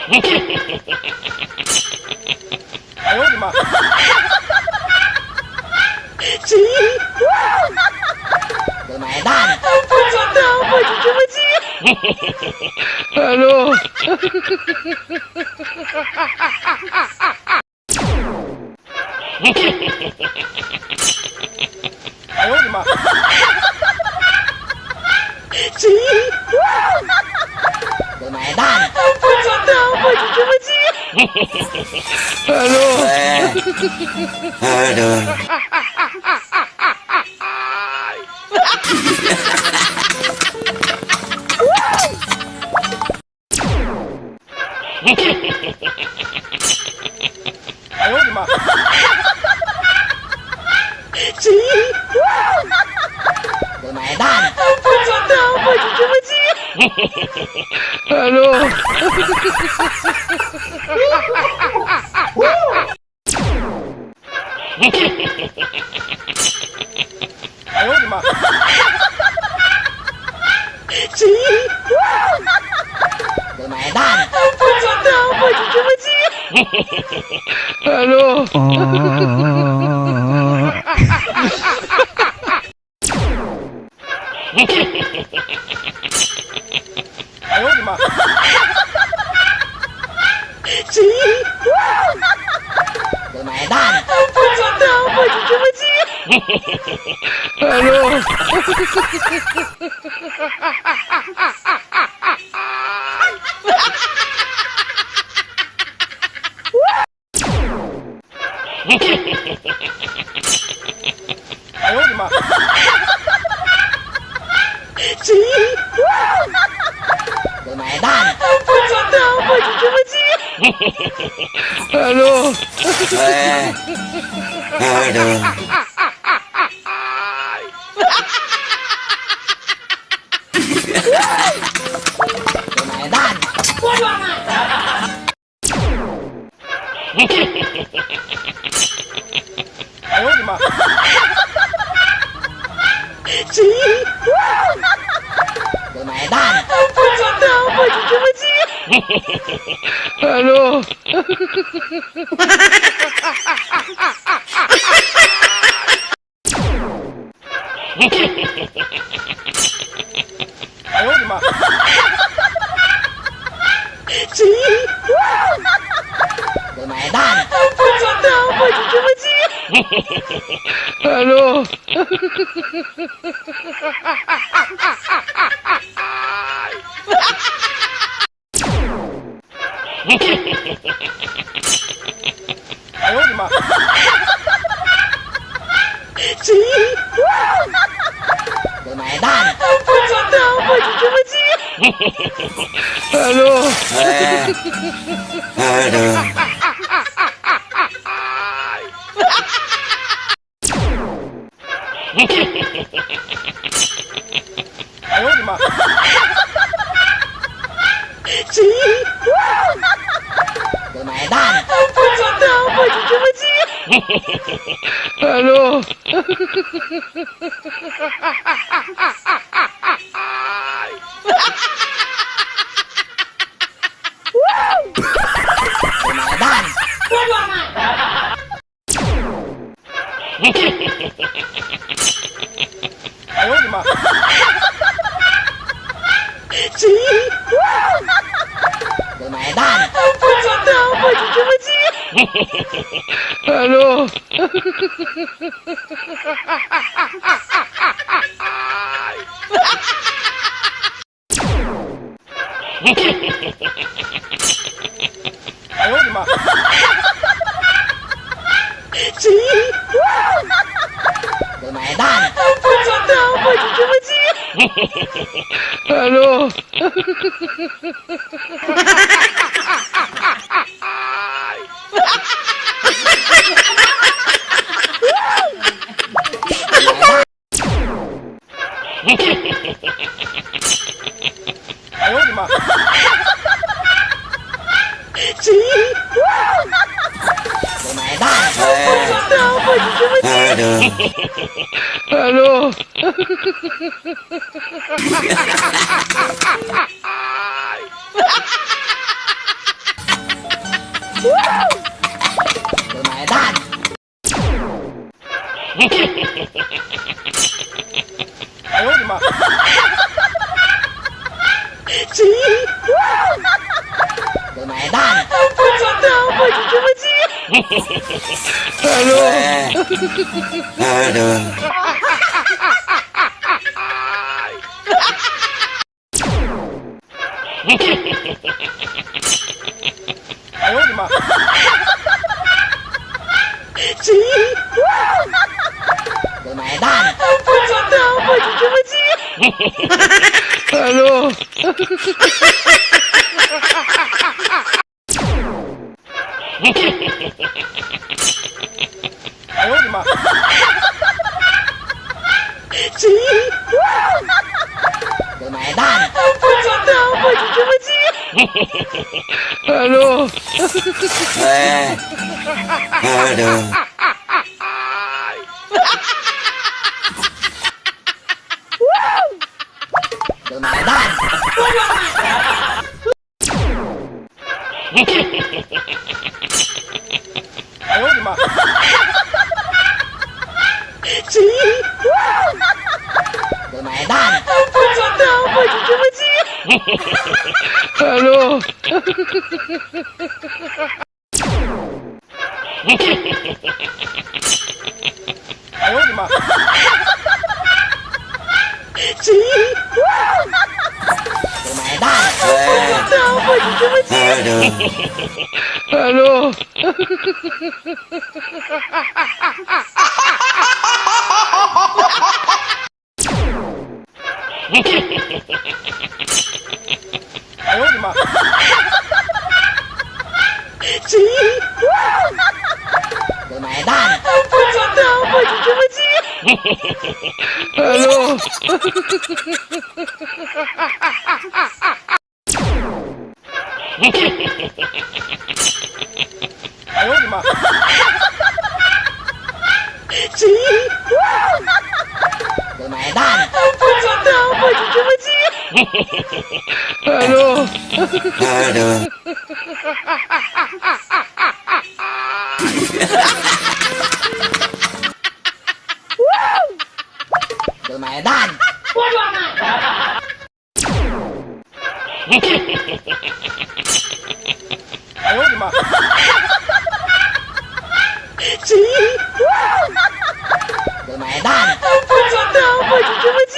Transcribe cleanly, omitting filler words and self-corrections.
哎呦我的妈！我买单。不知道我就这么急。Hello。哎呦我的妈！我买单。不知道我就这么急。Hello。哎呦我的妈！我买单。不知道我就这么急。Hello。哎呦我的妈！我买单。不知道我就这么急。Hello。哎呦我的妈！我买单。不知道我就这么急。Hello。哎呦我的妈！我买单。不知道我就这么急。Hello。我买单。哎呦我的妈！我买单。不知道我就这么急。Hello。哎呦我的妈！我买单。不知道我就这么急。Hello。哎呦我的妈！我买单。不知道我就这么急。Hello。哎呦我的妈！我买单。不知道我就这么急。Hello。我买单。哎呦我的妈！我买单。不知道我就这么急。Hello。哎呦我的妈！我买单。不知道我就这么急。Hello。哎呦我的妈！我买单。不知道我就这么急。Hello。给买单。哎呦我的妈！谁？给买单。不知道，我就这么记。哎呦我的妈！谁？给买单。不知道，我就这么记。哎呦我的妈！谁？给买单。不知道，我就这么记。给买单。哎呦我的妈！谁？给买单。不知道，我就这么记。哎呦我的妈！谁？给买单。不知道，我就这么记。哎呦我的妈！谁？给买单。不知道，我就这么记。哎呦我的妈！谁？给买单。不知道，我就这么记。给买单。哎呦我的妈！谁？给买单。不知道，我就这么记。